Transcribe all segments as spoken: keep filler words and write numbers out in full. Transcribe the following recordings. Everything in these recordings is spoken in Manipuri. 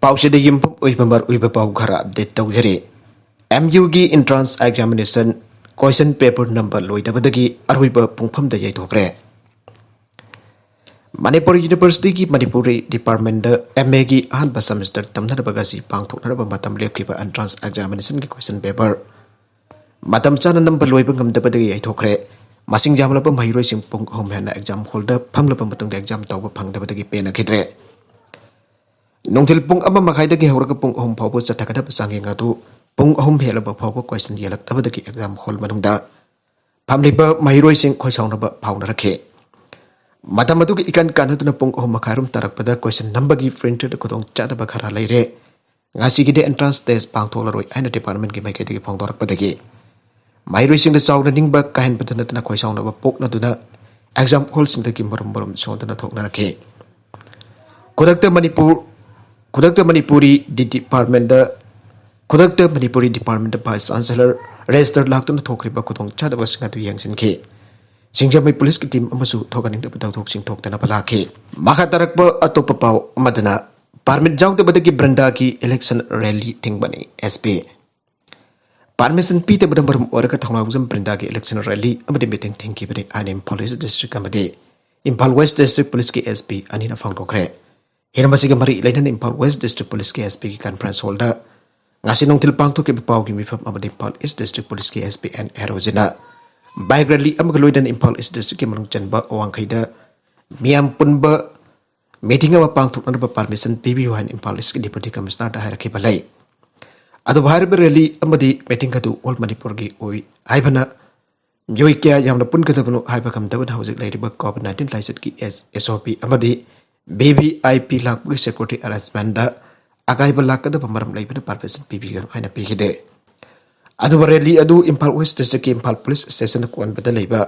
ꯄꯥꯎꯁꯤꯗ ꯌꯨꯝꯐꯝ ꯑꯣꯏꯕ ꯃꯔꯨꯑꯣꯏꯕ ꯄꯥꯎ ꯈꯔ ꯑꯞꯗꯦꯠ ꯇꯧꯖꯔꯤ꯫ ꯑꯦꯝ ꯌꯨꯒꯤ entrance examination question paper ꯅꯝꯕ ꯂꯣꯏꯗꯕꯗꯒꯤ ꯑꯔꯣꯏꯕ ꯄꯨꯡꯐꯝꯗ ꯌꯩꯊꯣꯛꯈ꯭ꯔꯦ꯫ ꯃꯅꯤꯄꯨꯔ ꯌꯨꯅꯤꯚꯔꯁꯤꯇꯤꯒꯤ ꯃꯅꯤꯄꯨꯔꯤ ꯗꯤꯄꯥꯔꯠꯃꯦꯟꯗ ꯑꯦꯝ ꯑꯦꯒꯤ ꯑꯍꯥꯟꯕ ꯁꯦꯃꯤꯁꯇꯔ ꯇꯝꯅꯅꯕ ꯉꯁꯤ ꯄꯥꯡꯊꯣꯛꯅꯅꯕ ꯃꯇꯝ ꯂꯦꯞꯈꯤꯕ entrance examinationꯒꯤ question paper ꯃꯇꯝ ꯆꯥꯅ ꯅꯝꯕ ꯂꯣꯏꯕ ꯉꯝꯗꯕꯗꯒꯤ ꯌꯩꯊꯣꯛꯈ꯭ꯔꯦ꯫ ꯃꯁꯤꯡ ꯌꯥꯝꯂꯕ ꯃꯍꯩꯔꯣꯏꯁꯤꯡ ꯄꯨꯡ ꯑꯍꯨꯝ ꯍꯦꯟꯅ exam hallꯗ ꯐꯝꯂꯕ ꯃꯇꯨꯡꯗ exam ꯇꯧꯕ ꯐꯪꯗꯕꯗꯒꯤ ꯄꯦꯟꯅꯈꯤꯗ꯭ꯔꯦ꯫ ꯅꯨꯡꯊꯤꯜ ꯄꯨꯡ ꯑꯃ ꯃꯈꯥꯏꯗꯒꯤ ꯍꯧꯔꯒ ꯄꯨꯡ ꯑꯍꯨꯝ ꯐꯥꯎꯕ ꯆꯠꯊꯒꯗꯕ ꯆꯥꯡꯌꯦꯡ ꯑꯗꯨ ꯄꯨꯡ ꯑꯍꯨꯝ ꯍꯦꯜꯂꯕ ꯐꯥꯎꯕ question ꯌꯦꯜꯂꯛꯇꯕꯗꯒꯤ exam hall ꯃꯅꯨꯡꯗ ꯐꯝꯂꯤꯕ ꯃꯍꯩꯔꯣꯏꯁꯤꯡ ꯈꯣꯏꯁꯥꯎꯅꯕ ꯐꯥꯎꯅꯔꯛꯈꯤ꯫ ꯃꯇꯝ ꯑꯗꯨꯒ ꯏꯀꯥꯟ ꯀꯥꯟꯅꯗꯨꯅ ꯄꯨꯡ ꯑꯍꯨꯝ ꯃꯈꯥꯏꯔꯣꯝ ꯇꯥꯔꯛꯄꯗ question ꯅꯝꯕꯒꯤ printerꯗ ꯈꯨꯗꯣꯡꯆꯥꯗꯕ ꯈꯔ ꯂꯩꯔꯦ꯫ ꯉꯁꯤꯒꯤꯗꯤ entrance test ꯄꯥꯡꯊꯣꯛꯂꯔꯣꯏ ꯍꯥꯏꯅ departmentꯀꯤ ꯃꯥꯏꯀꯩꯗꯒꯤ ꯐꯣꯡꯗꯣꯔꯛꯄꯗꯒꯤ ꯃꯍꯩꯔꯣꯏꯁꯤꯡꯗ ꯆꯥꯎꯅ ꯅꯤꯡꯕ ꯀꯥꯏꯍꯟꯕꯗ ꯅꯠꯇꯅ ꯈꯣꯏꯁꯥꯎꯅꯕ ꯄꯣꯛꯅꯗꯨꯅ exam hallꯁꯤꯡꯗꯒꯤ ꯃꯔꯨꯝ ꯃꯔꯨꯝ ꯁꯣꯟꯗꯨꯅ ꯊꯣꯛꯅꯔꯛꯈꯤ꯫ ꯈꯨꯗꯛꯇ ꯃꯅꯤꯄꯨꯔ ꯈꯨꯗꯛꯇ ꯃꯅꯤꯄꯨꯔꯤ ꯗꯤ departmentꯗ ꯈꯨꯗꯛꯇ ꯃꯅꯤꯄꯨꯔꯤ departmentꯗ vice chancellor register ꯂꯥꯛꯇꯨꯅ ꯊꯣꯛꯈ꯭ꯔꯤꯕ ꯈꯨꯗꯣꯡꯆꯥꯗꯕꯁꯤꯡ ꯑꯗꯨ ꯌꯦꯡꯁꯤꯟꯈꯤ꯫ ꯁꯤꯡꯖꯃꯩ policeꯀꯤ team ꯑꯃꯁꯨ ꯊꯣꯛꯍꯟꯅꯤꯡꯗꯕ ꯊꯧꯗꯣꯛꯁꯤꯡ ꯊꯣꯛꯇꯅꯕ ꯂꯥꯛꯈꯤ꯫ ꯃꯈꯥ ꯇꯥꯔꯛꯄ ꯑꯇꯣꯞꯄ ꯄꯥꯎ ꯑꯃꯗꯅ, permit ꯌꯥꯎꯗꯕꯗꯒꯤ ꯕ꯭ꯔꯤꯟꯗꯥꯒꯤ election rally ꯊꯤꯡꯕꯅꯤ, S P꯫ Permission ꯄꯤꯗꯕꯅ ꯃꯔꯝ ꯑꯣꯏꯔꯒ ꯊꯧꯅꯥꯎꯖꯝ ꯕ꯭ꯔꯤꯟꯗꯥꯒꯤ election rally ꯑꯃꯗꯤ meeting ꯊꯤꯡꯈꯤꯕꯅꯤ ꯍꯥꯏꯅ ꯏꯝꯐꯥꯜ East District ꯑꯃꯗꯤ Imphal West District Policeꯀꯤ S P ꯑꯅꯤꯅ ꯐꯣꯡꯗꯣꯛꯈ꯭ꯔꯦ꯫ ꯍꯤꯔꯝ ꯑꯁꯤꯒ ꯃꯔꯤ ꯂꯩꯅꯅ Imphal West District Policeꯀꯤ S Pꯒꯤ conference hallꯗ ꯉꯁꯤ ꯅꯨꯡꯊꯤꯜ ꯄꯥꯡꯊꯣꯛꯈꯤꯕ ꯄꯥꯎꯒꯤ ꯃꯤꯐꯝ ꯑꯃꯗ Imphal East District Policeꯀꯤ S P N ꯍꯦꯔꯣꯖꯤꯅ bike rally ꯑꯃꯒ ꯂꯣꯏꯅꯅ ꯏꯝꯐꯥꯜ East Districtꯀꯤ ꯃꯅꯨꯡ ꯆꯟꯕ ꯑꯋꯥꯡꯈꯩꯗ ꯃꯤꯌꯥꯝ ꯄꯨꯟꯕ meeting ꯑꯃ ꯄꯥꯡꯊꯣꯛꯅꯅꯕ permission ꯄꯤꯕꯤꯌꯨ ꯍꯥꯏꯅ ꯏꯝꯐꯥꯜ Eastꯀꯤ Deputy Commissionerꯗ ꯍꯥꯏꯔꯛꯈꯤꯕ ꯂꯩ꯫ ꯑꯗꯨꯕꯨ ꯍꯥꯏꯔꯤꯕ rally ꯑꯃꯗꯤ meeting ꯑꯗꯨ all ꯃꯅꯤꯄꯨꯔꯒꯤ ꯑꯣꯏ ꯍꯥꯏꯕꯅ ꯃꯤꯑꯣꯏ ꯀꯌꯥ ꯌꯥꯝꯅ ꯄꯨꯟꯒꯗꯕꯅꯣ ꯍꯥꯏꯕ ꯉꯝꯗꯕꯅ ꯍꯧꯖꯤꯛ ꯂꯩꯔꯤꯕ COVID nineteen ꯂꯥꯏꯆꯠꯀꯤ S-, S O P ꯑꯃꯗꯤ V V I P ꯂꯥꯛꯄꯒꯤ security arrangementꯗ ꯑꯀꯥꯏꯕ ꯂꯥꯛꯀꯗꯕ ꯃꯔꯝ ꯂꯩꯕꯅ permission ꯄꯤꯕꯤꯒꯅꯨ ꯍꯥꯏꯅ ꯄꯤꯈꯤꯗꯦ꯫ ꯑꯗꯨꯕꯨ rally ꯑꯗꯨ ꯏꯝꯐꯥꯜ West Districtꯀꯤ ꯏꯝꯐꯥꯜ Police Stationꯅ ꯀꯣꯟꯕꯗ ꯂꯩꯕ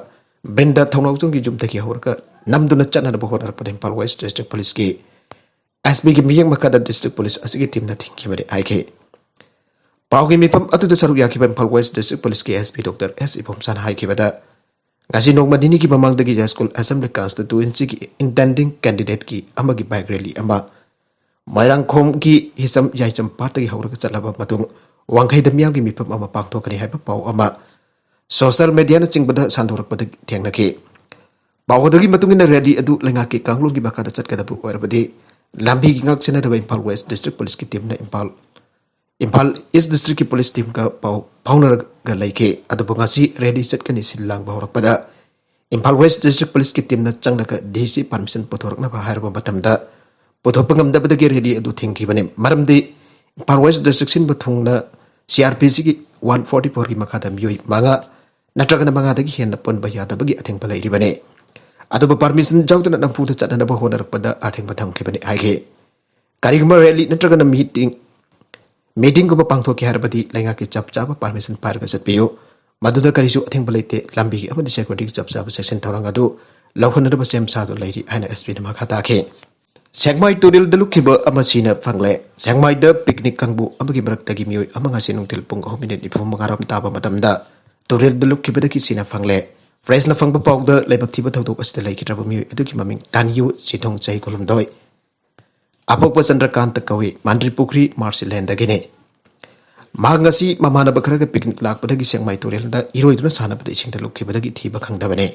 ꯕ꯭ꯔꯤꯟꯗꯥ ꯊꯧꯅꯥꯎꯖꯝꯒꯤ ꯌꯨꯝꯗꯒꯤ ꯍꯧꯔꯒ ꯅꯝꯗꯨꯅ ꯆꯠꯅꯅꯕ ꯍꯣꯠꯅꯔꯛꯄꯗ ꯏꯝꯐꯥꯜ West District Policeꯀꯤ S Pꯒꯤ ꯃꯤꯠꯌꯦꯡ ꯃꯈꯥꯗ District Police ꯑꯁꯤꯒꯤ teamꯅ ꯊꯤꯡꯈꯤꯕꯅꯤ ꯍꯥꯏꯈꯤ꯫ ꯄꯥꯎꯒꯤ ꯃꯤꯐꯝ ꯑꯗꯨꯗ ꯁꯔꯨꯛ ꯌꯥꯈꯤꯕ Imphal West District Policeꯀꯤ S P Doctor S ꯏꯕꯣꯝꯆꯥꯅ ꯍꯥꯏꯈꯤꯕꯗ, ꯉꯁꯤ ꯅꯣꯡꯃ ꯅꯤꯅꯤꯒꯤ ꯃꯃꯥꯡꯗꯒꯤ ꯌꯥꯏꯁ꯭ꯀꯨꯜ Assembly Constituencyꯒꯤ intending candidateꯀꯤ ꯑꯃꯒꯤ bike rally ꯑꯃ ꯃꯣꯏꯔꯥꯡꯈꯣꯝꯒꯤ ꯍꯤꯆꯝ ꯌꯥꯏꯆꯝ ꯄꯥꯠꯇꯒꯤ ꯍꯧꯔꯒ ꯆꯠꯂꯕ ꯃꯇꯨꯡ ꯋꯥꯡꯈꯩꯗ ꯃꯤꯌꯥꯝꯒꯤ ꯃꯤꯐꯝ ꯑꯃ ꯄꯥꯡꯊꯣꯛꯀꯅꯤ ꯍꯥꯏꯕ ꯄꯥꯎ ꯑꯃ ꯁꯣꯁꯤꯌꯦꯜ ꯃꯦꯗꯤꯌꯥꯅꯆꯤꯡꯕꯗ ꯁꯟꯗꯣꯔꯛꯄꯗ ꯊꯦꯡꯅꯈꯤ꯫ ꯄꯥꯎ ꯑꯗꯨꯒꯤ ꯃꯇꯨꯡ ꯏꯟꯅ ꯔꯦꯂꯤ ꯑꯗꯨ ꯂꯩꯉꯥꯛꯀꯤ ꯀꯥꯡꯂꯣꯟꯒꯤ ꯃꯈꯥꯗ ꯆꯠꯀꯗꯕ ꯑꯣꯏꯔꯕꯗꯤ ꯂꯝꯕꯤꯒꯤ ꯉꯥꯛꯁꯦꯟꯅꯗꯕ ꯏꯝꯐꯥꯜ ꯋꯦꯁ ꯗꯤꯁꯇ꯭ꯔꯤꯛ ꯄꯨꯂꯤꯁꯀꯤ ꯇꯤꯝꯅ ꯏꯝꯐꯥꯜ, ꯏꯝꯐꯥꯜ ꯏꯁ ꯗꯤꯁꯇ꯭ꯔꯤꯛꯀꯤ ꯄꯨꯂꯤꯁ ꯇꯤꯝꯒ ꯄꯥꯎ ꯐꯥꯎꯅꯔꯒ ꯂꯩꯈꯤ꯫ ꯑꯗꯨꯕꯨ ꯉꯁꯤ ꯔꯦꯂꯤ ꯆꯠꯀꯅꯤ ꯁꯤꯜ ꯂꯥꯡꯕ ꯍꯧꯔꯛꯄꯗ ꯏꯝꯐꯥꯜ ꯋꯦꯁ ꯗꯤꯁꯇ꯭ꯔꯤꯛ ꯄꯨꯂꯤꯁꯀꯤ ꯇꯤꯝꯅ ꯆꯪꯂꯒ ꯗꯤ ꯁꯤ ꯄꯥꯔꯃꯤꯁꯟ ꯄꯨꯊꯣꯔꯛꯅꯕ ꯍꯥꯏꯔꯕ ꯃꯇꯝꯗ ꯄꯨꯊꯣꯛꯄ ꯉꯝꯗꯕꯗꯒꯤ ꯔꯦꯂꯤ ꯑꯗꯨ ꯊꯤꯡꯈꯤꯕꯅꯤ꯫ ꯃꯔꯝꯗꯤ ꯏꯝꯐꯥꯜ ꯋꯦꯁ ꯗꯤꯁꯇ꯭ꯔꯤꯛ ꯁꯤꯟꯕ ꯊꯨꯡꯅ ꯁꯤ ꯑꯥꯔ ꯄꯤ ꯁꯤꯒꯤ ꯋꯥꯟ ꯐꯣꯔꯇꯤ ꯐꯣꯔꯒꯤ ꯃꯈꯥꯗ ꯃꯤꯑꯣꯏ ꯃꯉꯥ ꯅꯠꯇ꯭ꯔꯒꯅ ꯃꯉꯥꯗꯒꯤ ꯍꯦꯟꯅ ꯄꯨꯟꯕ ꯌꯥꯗꯕꯒꯤ ꯑꯊꯤꯡꯕ ꯂꯩꯔꯤꯕꯅꯤ꯫ ꯑꯗꯨꯕꯨ ꯄꯥꯔꯃꯤꯁꯟ ꯌꯥꯎꯗꯅ ꯅꯝꯐꯨꯗ ꯆꯠꯅꯅꯕ ꯍꯣꯠꯅꯔꯛꯄꯗ ꯑꯊꯤꯡꯕ ꯊꯝꯈꯤꯕꯅꯤ ꯍꯥꯏꯈꯤ꯫ ꯀꯔꯤꯒꯨꯝꯕ ꯔꯦꯂꯤ ꯅꯠꯇ꯭ꯔꯒꯅ ꯃꯤꯇꯤꯡ, ꯃꯤꯇꯤꯡꯒꯨꯝꯕ ꯄꯥꯡꯊꯣꯛꯀꯦ ꯍꯥꯏꯔꯕꯗꯤ ꯂꯩꯉꯥꯛꯀꯤ ꯆꯞ ꯆꯥꯕ ꯄꯥꯔꯃꯤꯁꯟ ꯄꯥꯏꯔꯒ ꯆꯠꯄꯤꯌꯨ꯫ ꯃꯗꯨꯗ ꯀꯔꯤꯁꯨ ꯑꯊꯤꯡꯕ ꯂꯩꯇꯦ꯫ ꯂꯝꯕꯤꯒꯤ ꯑꯃꯗꯤ ꯁꯦꯀ꯭ꯌꯨꯔꯤꯇꯤꯒꯤ ꯆꯞ ꯆꯥꯕ ꯆꯦꯛꯁꯤꯟ ꯊꯧꯔꯥꯡ ꯑꯗꯨ ꯂꯧꯈꯠꯅꯅꯕ ꯁꯦꯝ ꯁꯥꯗꯨꯅ ꯂꯩꯔꯤ ꯍꯥꯏꯅ ꯑꯦꯁ ꯄꯤꯅ ꯃꯈꯥ ꯇꯥꯈꯤ꯫ ꯁꯦꯛꯃꯥꯏ ꯇꯨꯔꯦꯜꯗ ꯂꯨꯞꯈꯤꯕ ꯑꯃ ꯁꯤꯅ ꯐꯪꯂꯦ꯫ ꯁꯦꯛꯃꯥꯏꯗ ꯄꯤꯛꯅꯤꯛ ꯀꯥꯡꯕꯨ ꯑꯃꯒꯤ ꯃꯔꯛꯇꯒꯤ ꯃꯤꯑꯣꯏ ꯑꯃ ꯉꯁꯤ ꯅꯨꯡꯊꯤꯜ ꯄꯨꯡ ꯑꯍꯨꯝ ꯃꯤꯅꯤꯠ ꯅꯤꯐꯨ ꯃꯉꯥ ꯔꯣꯝ ꯇꯥꯕ ꯃꯇꯝꯗ ꯇꯨꯔꯦꯜꯗ ꯂꯨꯞꯈꯤꯕꯗꯒꯤ ꯁꯤꯅ ꯐꯪꯂꯦ꯫ ꯄ꯭ꯔꯦꯁꯅ ꯐꯪꯕ ꯄꯥꯎꯗ ꯂꯥꯏꯕꯛ ꯊꯤꯕ ꯊꯧꯗꯣꯛ ꯑꯁꯤꯗ ꯂꯩꯈꯤꯗ꯭ꯔꯕ ꯃꯤꯑꯣꯏ ꯑꯗꯨꯒꯤ ꯃꯃꯤꯡ ꯇꯥꯅꯤꯌꯨ ꯁꯤꯊꯣꯡ, ꯆꯍꯤ ꯀꯨꯟꯍꯨꯝꯗꯣꯏ, ꯑꯄꯣꯛꯄ ꯆꯟꯗ꯭ꯔꯀꯥꯟꯇ ꯀꯧꯏ, ꯃꯥꯟꯗ꯭ꯔꯤ ꯄꯨꯈ꯭ꯔꯤ ꯃꯥꯔꯁꯤꯂꯦꯟꯗꯒꯤꯅꯤ꯫ ꯃꯍꯥꯛ ꯉꯁꯤ ꯃꯃꯥꯟꯅꯕ ꯈꯔꯒ ꯄꯤꯛꯅꯤꯛ ꯂꯥꯛꯄꯗꯒꯤ ꯁꯦꯛꯃꯥꯏ ꯇꯨꯔꯦꯜꯗ ꯏꯔꯣꯏꯗꯨꯅ ꯁꯥꯟꯅꯕꯗ ꯏꯁꯤꯡꯗ ꯂꯨꯞꯈꯤꯕꯗꯒꯤ ꯊꯤꯕ ꯈꯪꯗꯕꯅꯤ꯫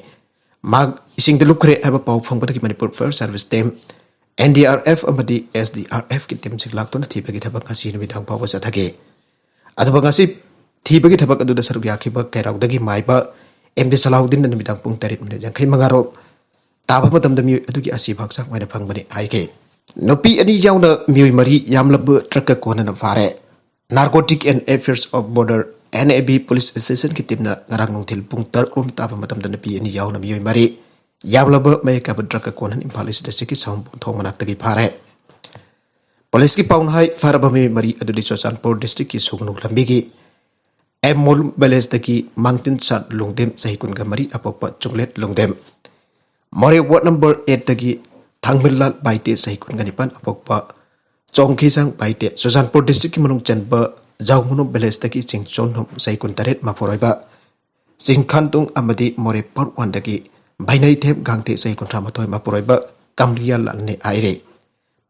ꯃꯍꯥꯛ ꯏꯁꯤꯡꯗ ꯂꯨꯞꯈ꯭ꯔꯦ ꯍꯥꯏꯕ ꯄꯥꯎ ꯐꯪꯕꯗꯒꯤ Manipur Fire service team, N D R F ꯑꯃꯗꯤ ꯑꯦꯁ ꯗꯤ ꯑꯥꯔ ꯑꯦꯐꯀꯤ ꯇꯤꯝꯁꯤꯡ ꯂꯥꯛꯇꯨꯅ ꯊꯤꯕꯒꯤ ꯊꯕꯛ ꯉꯁꯤ ꯅꯨꯃꯤꯗꯥꯡ ꯐꯥꯎꯕ ꯆꯠꯊꯈꯤ꯫ ꯑꯗꯨꯒ ꯉꯁꯤ ꯊꯤꯕꯒꯤ ꯊꯕꯛ ꯑꯗꯨꯗ ꯁꯔꯨꯛ ꯌꯥꯈꯤꯕ ꯀꯩꯔꯥꯎꯗꯒꯤ ꯃꯥꯏꯕ ꯑꯦꯝ ꯗꯤ ꯁꯂꯥꯍꯨꯗꯤꯟꯅ ꯅꯨꯃꯤꯗꯥꯡ ꯄꯨꯡ ꯇꯔꯦꯠ ꯃꯤꯅꯤꯠ ꯌꯥꯡꯈꯩ ꯃꯉꯥ ꯔꯣꯝ ꯇꯥꯕ ꯃꯇꯝꯗ ꯃꯤꯑꯣꯏ ꯑꯗꯨꯒꯤ ꯑꯁꯤꯕ ꯍꯛꯆꯥꯡ ꯑꯣꯏꯅ ꯐꯪꯕꯅꯤ ꯍꯥꯏꯈꯤ꯫ ꯅꯨꯄꯤ ꯑꯅꯤ ꯌꯥꯎꯅ ꯃꯤꯑꯣꯏ ꯃꯔꯤ ꯌꯥꯝꯂꯕ ꯇ꯭ꯔꯛꯀ ꯀꯣꯟꯅꯅ ꯐꯥꯔꯦ꯫ Narcotic and Affairs of Border, N A B, police ꯁ꯭ꯇꯦꯁꯟꯒꯤ ꯇꯤꯝꯅ ꯉꯔꯥꯡ ꯅꯨꯡꯊꯤꯜ ꯄꯨꯡ ꯇꯔꯨꯛ ꯔꯣꯝ ꯇꯥꯕ ꯃꯇꯝꯗ ꯅꯨꯄꯤ ꯑꯅꯤ ꯌꯥꯎꯅ ꯃꯤꯑꯣꯏ ꯃꯔꯤ ꯌꯥꯝꯂꯕ ꯃꯌꯦꯛ ꯀꯥꯕ ꯇ꯭ꯔꯛꯀ ꯀꯣꯟꯅꯅ ꯏꯝꯐꯥꯜ ꯏꯁ ꯗꯤꯁꯇ꯭ꯔꯤꯛꯀꯤ ꯁꯑꯣꯝꯕꯨꯡ ꯊꯣꯡ ꯃꯅꯥꯛꯇꯒꯤ ꯐꯥꯔꯦ꯫ ꯄꯨꯂꯤꯁꯀꯤ ꯄꯥꯎꯅ ꯍꯥꯏ, ꯐꯥꯔꯕ ꯃꯤꯑꯣꯏ ꯃꯔꯤ ꯑꯗꯨꯗꯤ ꯆꯨꯔꯆꯥꯟꯄꯨꯔ ꯗꯤꯁꯇ꯭ꯔꯤꯛꯀꯤ ꯁꯨꯒꯅꯨ ꯂꯝꯕꯤꯒꯤ ꯑꯦꯝ ꯃꯣꯂꯨꯝ ꯚꯤꯂꯦꯖꯇꯒꯤ ꯃꯥꯡꯇꯤꯟ ꯁꯥꯠ ꯂꯣꯡꯗꯦꯝ, ꯆꯍꯤ ꯀꯨꯟꯒ ꯃꯔꯤ, ꯑꯄꯣꯛꯄ ꯆꯨꯡꯂꯦꯠ ꯂꯣꯡꯗꯦꯝ, ꯃꯣꯔꯦ ꯋꯥꯔꯗ ꯅꯝꯕꯔ ꯑꯦꯠꯇꯒꯤ ꯊꯥꯡꯃꯤꯜꯂꯥꯜ ꯕꯥꯏꯇꯦ, ꯆꯍꯤ ꯀꯨꯟꯒ ꯅꯤꯄꯥꯟ, ꯑꯄꯣꯛꯄ ꯆꯣꯡꯈꯤꯁꯥꯡ ꯕꯥꯏꯇꯦ, ꯆꯨꯔꯆꯥꯟꯄꯨꯔ ꯗꯤꯁꯇ꯭ꯔꯤꯛꯀꯤ ꯃꯅꯨꯡ ꯆꯟꯕ ꯖꯥꯎꯃꯨꯅꯨ ꯚꯤꯂꯦꯖꯇꯒꯤ ꯆꯤꯡꯆꯣꯟꯍꯣꯝ, ꯆꯍꯤ ꯀꯨꯟꯇꯔꯦꯠ, ꯃꯄꯨꯔꯣꯏꯕ ꯆꯤꯡꯈꯥꯟꯇꯨꯡ ꯑꯃꯗꯤ ꯃꯣꯔꯦ ꯄꯥꯔꯠ ꯋꯥꯟꯗꯒꯤ ꯚꯩꯅꯩꯊꯦꯝ ꯒꯥꯡꯊꯦ, ꯆꯍꯤ ꯀꯨꯟꯊ꯭ꯔꯥ ꯃꯥꯊꯣꯏ, ꯃꯄꯨꯔꯣꯏꯕ ꯀꯝꯂꯤꯌꯥ ꯂꯥꯜꯅꯦ ꯍꯥꯏꯔꯦ꯫